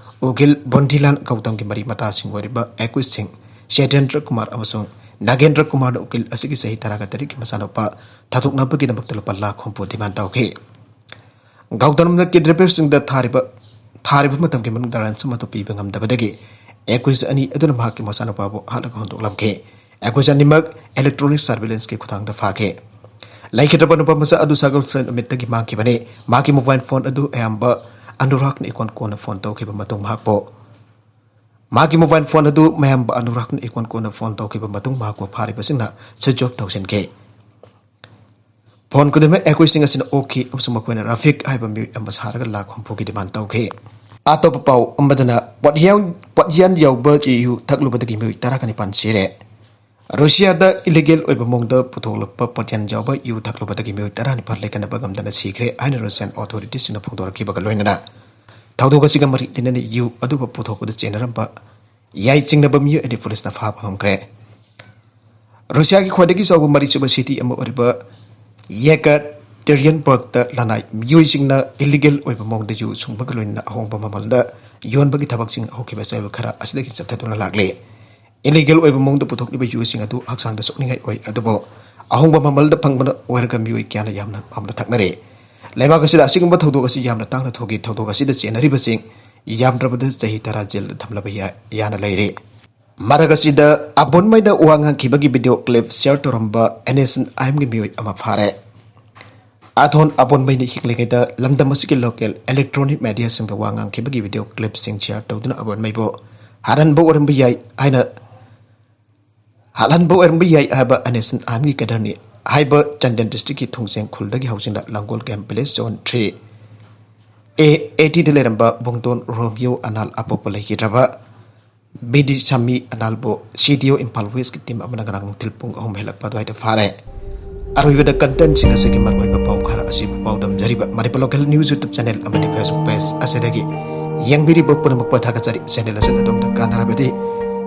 ꯎꯀꯤꯜ ꯕꯣꯟꯗꯤꯂꯥꯜ ꯒꯧꯇꯝꯒꯤ ꯃꯔꯤ ꯃꯇꯥꯁꯤꯡ ꯑꯣꯏꯔꯤꯕ ꯑꯦꯀ꯭ꯌꯨꯁꯁꯤꯡ ꯁꯦꯇꯦꯟꯗ꯭ꯔ ꯀꯨꯃꯥꯔ ꯑꯃꯁꯨꯡ ꯅꯥꯒꯦꯟꯗ꯭ꯔ ꯀꯨꯃꯥꯔꯅ ꯎꯀꯤꯜ ꯑꯁꯤꯒꯤ ꯆꯍꯤ ꯇꯔꯥꯒ ꯇꯔꯦꯠꯀꯤ ꯃꯆꯥꯅꯨꯄꯥ ꯊꯥꯗꯣꯛꯅꯕꯒꯤꯗꯃꯛꯇ ꯂꯨꯄꯥ ꯂꯥꯈ ꯍꯨꯝꯐꯨ ꯗꯤꯃꯥꯟ ꯇꯧꯈꯤ꯫ ꯒꯧꯇꯝꯅ ꯀꯤꯗꯅꯦꯄꯔꯁꯤꯡꯗ ꯊꯥꯔꯤꯕ, ꯊꯥꯔꯤꯕ ꯃꯇꯝꯒꯤ ꯃꯅꯨꯡꯗ ꯔꯥꯟꯁꯝ ꯑꯗꯨ ꯄꯤꯕ ꯉꯝꯗꯕꯗꯒꯤ ꯑꯦꯀ꯭ꯌꯨꯁ ꯑꯅꯤ ꯑꯗꯨꯅ ꯃꯍꯥꯛꯀꯤ ꯃꯆꯥꯅꯨꯄꯥꯕꯨ ꯍꯥꯠꯂꯒ ꯍꯨꯟꯗꯣꯛꯂꯝꯈꯤ꯫ ꯑꯦꯀ꯭ꯌꯨꯁ ꯑꯅꯤꯃꯛ ꯏꯂꯦꯛꯇ꯭ꯔꯣꯅꯤꯛ ꯁꯔꯚꯤꯂꯦꯟꯁꯀꯤ ꯈꯨꯠꯊꯥꯡꯗ ꯐꯥꯈꯤ꯫ ꯂꯩꯈꯤꯗ꯭ꯔꯕ ꯅꯨꯄꯥ ꯃꯆꯥ ꯑꯗꯨ ꯁꯒꯣꯜꯁꯦꯜ ꯅꯨꯃꯤꯠꯇꯒꯤ ꯃꯥꯡꯈꯤꯕꯅꯤ꯫ ꯃꯍꯥꯛꯀꯤ ꯃꯣꯕꯥꯏꯜ ꯐꯣꯟ ꯑꯗꯨ ꯑꯌꯥꯝꯕ ꯑꯅꯨꯔꯥꯒꯅ ꯏꯀꯣꯟ ꯀꯣꯟꯅ ꯐꯣꯟ ꯇꯧꯈꯤꯕ ꯃꯇꯨꯡ ꯃꯍꯥꯛꯄꯨ ꯃꯍꯥꯛꯀꯤ ꯃꯣꯕꯥꯏꯜ ꯐꯣꯟ ꯑꯗꯨ ꯃꯌꯥꯝꯕ ꯑꯅꯨꯔꯥꯒꯅ ꯏꯀꯣꯟ ꯀꯣꯟꯅ ꯐꯣꯟ ꯇꯧꯈꯤꯕ ꯃꯇꯨꯡ ꯃꯍꯥꯛꯄꯨ ꯐꯥꯔꯤꯕꯁꯤꯡꯅ ꯁ꯭ꯋꯤꯆ ꯑꯣꯐ ꯇꯧꯁꯤꯟꯈꯤ꯫ ꯐꯣꯟ ꯈꯨꯗꯤꯡꯃꯛ ꯑꯦꯀ꯭ꯌꯨꯁꯁꯤꯡ ꯑꯁꯤꯅ ꯑꯣꯛꯈꯤ ꯑꯃꯁꯨꯡ ꯃꯈꯣꯏꯅ ꯔꯥꯐꯤꯛ ꯍꯥꯏꯕ ꯃꯤꯑꯣꯏ ꯑꯃ ꯁꯥꯔꯒ ꯂꯥꯈ ꯍꯨꯝꯐꯨꯒꯤ ꯗꯤꯃꯥꯟ ꯇꯧꯈꯤ꯫ ꯑꯇꯣꯞꯄ ꯄꯥꯎ ꯑꯃꯗꯅ ꯄꯣꯠꯌꯥꯟ ꯄꯣꯠꯌꯥꯟ ꯌꯥꯎꯕ ꯌꯨ ꯊꯛꯂꯨꯕꯗꯒꯤ ꯃꯤꯑꯣꯏ ꯇꯔꯥꯒ ꯅꯤꯄꯥꯟ ꯁꯤꯔꯦ꯫ ꯔꯨꯁꯤꯌꯥꯗ ꯏꯂꯤꯒꯦꯜ ꯑꯣꯏꯕ ꯃꯑꯣꯡꯗ ꯄꯨꯊꯣꯛꯂꯛꯄ ꯄꯣꯠꯌꯥꯟ ꯌꯥꯎꯕ ꯌꯨ ꯊꯛꯂꯨꯕꯗꯒꯤ ꯃꯤꯑꯣꯏ ꯇꯔꯥꯅꯤꯄꯥꯟ ꯂꯩꯈꯠꯅꯕ ꯉꯝꯗꯅ ꯁꯤꯈ꯭ꯔꯦ ꯍꯥꯏꯅ ꯔꯨꯁꯤꯌꯥꯟ ꯑꯣꯊꯣꯔꯤꯇꯤꯁꯤꯡꯅ ꯐꯣꯡꯗꯣꯔꯛꯈꯤꯕꯒ ꯂꯣꯏꯅꯅ ꯊꯧꯗꯣꯛ ꯑꯁꯤꯒ ꯃꯔꯤ ꯂꯩꯅꯅ ꯌꯨ ꯑꯗꯨꯕꯨ ꯄꯨꯊꯣꯛꯄꯗ ꯆꯦꯟꯅꯔꯝꯕ ꯌꯥꯏ ꯆꯤꯡꯅꯕ ꯃꯤꯑꯣꯏ ꯑꯅꯤ ꯄꯨꯂꯤꯁꯅ ꯐꯥꯕ ꯉꯝꯈ꯭ꯔꯦ꯫ ꯔꯨꯁꯤꯌꯥꯒꯤ ꯈ꯭ꯋꯥꯏꯗꯒꯤ ꯆꯥꯎꯕ ꯃꯔꯤꯁꯨꯕ ꯁꯤꯇꯤ ꯑꯃ ꯑꯣꯏꯔꯤꯕ ꯌꯦꯀꯥꯇꯦꯔꯤꯟꯕꯔꯒꯇ ꯂꯅꯥꯏ ꯃꯤꯑꯣꯏꯁꯤꯡꯅ ꯏꯂꯤꯒꯦꯜ ꯑꯣꯏꯕ ꯃꯑꯣꯡꯗ ꯌꯨ ꯁꯨꯡꯕꯒ ꯂꯣꯏꯅꯅ ꯑꯍꯣꯡꯕ ꯃꯃꯜꯗ ꯌꯣꯟꯕꯒꯤ ꯊꯕꯛꯁꯤꯡ ꯍꯧꯈꯤꯕ ꯆꯌꯣꯜ ꯈꯔ ꯑꯁꯤꯗꯒꯤ ꯆꯠꯊꯗꯨꯅ ꯂꯥꯛꯂꯤ꯫ ꯏꯂꯤꯒꯦꯜ ꯑꯣꯏꯕ ꯃꯑꯣꯡꯗ ꯄꯨꯊꯣꯛꯂꯤꯕ ꯌꯨꯁꯤꯡ ꯑꯗꯨ ꯍꯛꯆꯥꯡꯗ ꯁꯣꯛꯅꯤꯡꯉꯥꯏ ꯑꯣꯏ, ꯑꯗꯨꯕꯨ ꯑꯍꯣꯡꯕ ꯃꯃꯜꯗ ꯐꯪꯕꯅ ꯑꯣꯏꯔꯒ ꯃꯤꯑꯣꯏ ꯀꯌꯥꯅ ꯌꯥꯝꯅ ꯄꯥꯝꯅ ꯊꯛꯅꯔꯤ꯫ ꯂꯩꯕꯥꯛ ꯑꯁꯤꯗ ꯑꯁꯤꯒꯨꯝꯕ ꯊꯧꯗꯣꯛ ꯑꯁꯤ ꯌꯥꯝꯅ ꯇꯥꯡꯅ ꯊꯣꯛꯏ꯫ ꯊꯧꯗꯣꯛ ꯑꯁꯤꯗ ꯆꯦꯟꯅꯔꯤꯕꯁꯤꯡ ꯌꯥꯝꯗ꯭ꯔꯕꯗ ꯆꯍꯤ ꯇꯔꯥ ꯖꯦꯜꯗ ꯊꯝꯂꯕ ꯌꯥ-, ꯌꯥꯅ ꯂꯩꯔꯤ꯫ ꯃꯔꯛ ꯑꯁꯤꯗ ꯑꯕꯣꯟꯃꯩꯅ ꯋꯥ ꯉꯥꯡꯈꯤꯕꯒꯤ ꯚꯤꯗꯤꯑꯣ ꯀ꯭ꯂꯤꯞ ꯁꯤꯌꯔ ꯇꯧꯔꯝꯕ ꯑꯦꯟ ꯑꯦꯁ ꯑꯦꯟ ꯑꯥꯏ ꯑꯦꯝꯒꯤ ꯃꯤꯑꯣꯏ ꯑꯃ ꯐꯥꯔꯦ꯫ ꯑꯊꯣꯟ ꯑꯕꯣꯟꯃꯩꯅ ꯍꯤꯡꯂꯤꯉꯩꯗ ꯂꯝꯗꯝ ꯑꯁꯤꯒꯤ ꯂꯣꯀꯦꯜ ꯏꯂꯦꯛꯇ꯭ꯔꯣꯅꯤꯛ ꯃꯦꯗꯤꯌꯥꯁꯤꯡꯗ ꯋꯥ ꯉꯥꯡꯈꯤꯕꯒꯤ ꯚꯤꯗꯤꯑꯣ ꯀ꯭ꯂꯤꯞꯁꯤꯡ ꯁꯤꯌꯔ ꯇꯧꯗꯨꯅ ꯑꯕꯣꯟꯃꯩꯕꯨ ꯍꯥꯠꯍꯟꯕ ꯑꯣꯏꯔꯝꯕ ꯌꯥꯏ ꯍꯥꯏꯅ, ꯍꯥꯠꯍꯟꯕ ꯑꯣꯏꯔꯝꯕ ꯌꯥꯏ ꯍꯥꯏꯕ ꯑꯦꯟ ꯑꯦꯁ ꯑꯦꯟ ꯑꯥꯏ ꯑꯦꯝꯒꯤ ꯀꯦꯗꯔꯅꯤ ꯍꯥꯏꯕ ꯆꯥꯟꯗꯦꯜ ꯗꯤꯁꯇ꯭ꯔꯤꯛꯀꯤ ꯊꯣꯡꯖꯦꯡ ꯈꯨꯜꯗꯒꯤ ꯍꯧꯖꯤꯡꯅ ꯂꯥꯡꯒꯣꯜ ꯀꯦꯝꯞ ꯚꯤꯂꯦꯖ ꯖꯣꯟ ꯊ꯭ꯔꯤ ꯑꯦ ꯑꯦ ꯇꯤꯗ ꯂꯩꯔꯝꯕ ꯕꯨꯡꯗꯣꯟ ꯔꯣꯃꯤꯌꯣ ꯑꯅꯥꯜ ꯑꯄꯣꯛꯄ ꯂꯩꯈꯤꯗ꯭ꯔꯕ ꯕꯤ ꯗꯤ ꯁꯥꯃꯤ ꯑꯅꯥꯜꯕꯨ ꯁꯤ ꯗꯤ ꯑꯣ ꯏꯝꯐꯥꯜ ꯋꯦꯁꯀꯤ ꯇꯤꯝ ꯑꯃꯅ ꯉꯔꯥꯡ ꯅꯨꯡꯊꯤꯜ ꯄꯨꯡ ꯑꯍꯨꯝ ꯍꯦꯜꯂꯛꯄ ꯑꯗꯨꯋꯥꯏꯗ ꯐꯥꯔꯦ꯫ ꯑꯔꯣꯏꯕꯗ ꯀꯟꯇꯦꯟꯁꯤꯡ ꯑꯁꯤꯒꯤ ꯃꯔꯨꯑꯣꯏꯕ ꯄꯥꯎ ꯈꯔ ꯑꯁꯤꯕꯨ ꯄꯥꯎꯗꯝꯖꯔꯤꯕ Manipur local news YouTube channel ꯑꯃꯗꯤ ꯐꯦꯁꯕꯨꯛ ꯄꯦꯖ ꯑꯁꯤꯗꯒꯤ ꯌꯦꯡꯕꯤꯔꯤꯕ ꯄꯨꯝꯅꯃꯛꯄꯨ ꯊꯥꯒꯠꯆꯔꯤ꯫ ꯆꯦꯅꯦꯜ ꯑꯁꯤꯅ ꯑꯗꯣꯝꯗ ꯀꯥꯟꯅꯔꯕꯗꯤ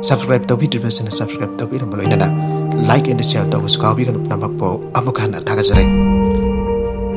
ꯁꯕꯁꯀ꯭ꯔꯥꯏꯕ ꯇꯧꯕꯤꯗ꯭ꯔꯤꯕꯁꯤꯡꯅ ꯁꯕꯁꯀ꯭ꯔꯥꯏꯕ ꯇꯧꯕꯤꯔꯝꯕ ꯂꯣꯏꯅꯅ ꯂꯥꯏꯛ ꯑꯦꯟ ꯁꯤꯌꯔ ꯇꯧꯕꯁꯨ ꯀꯥꯎꯕꯤꯒꯅꯨ꯫ ꯄꯨꯝꯅꯃꯛꯄꯨ ꯑꯃꯨꯛ ꯍꯟꯅ ꯊꯥꯒꯠꯆꯔꯤ꯫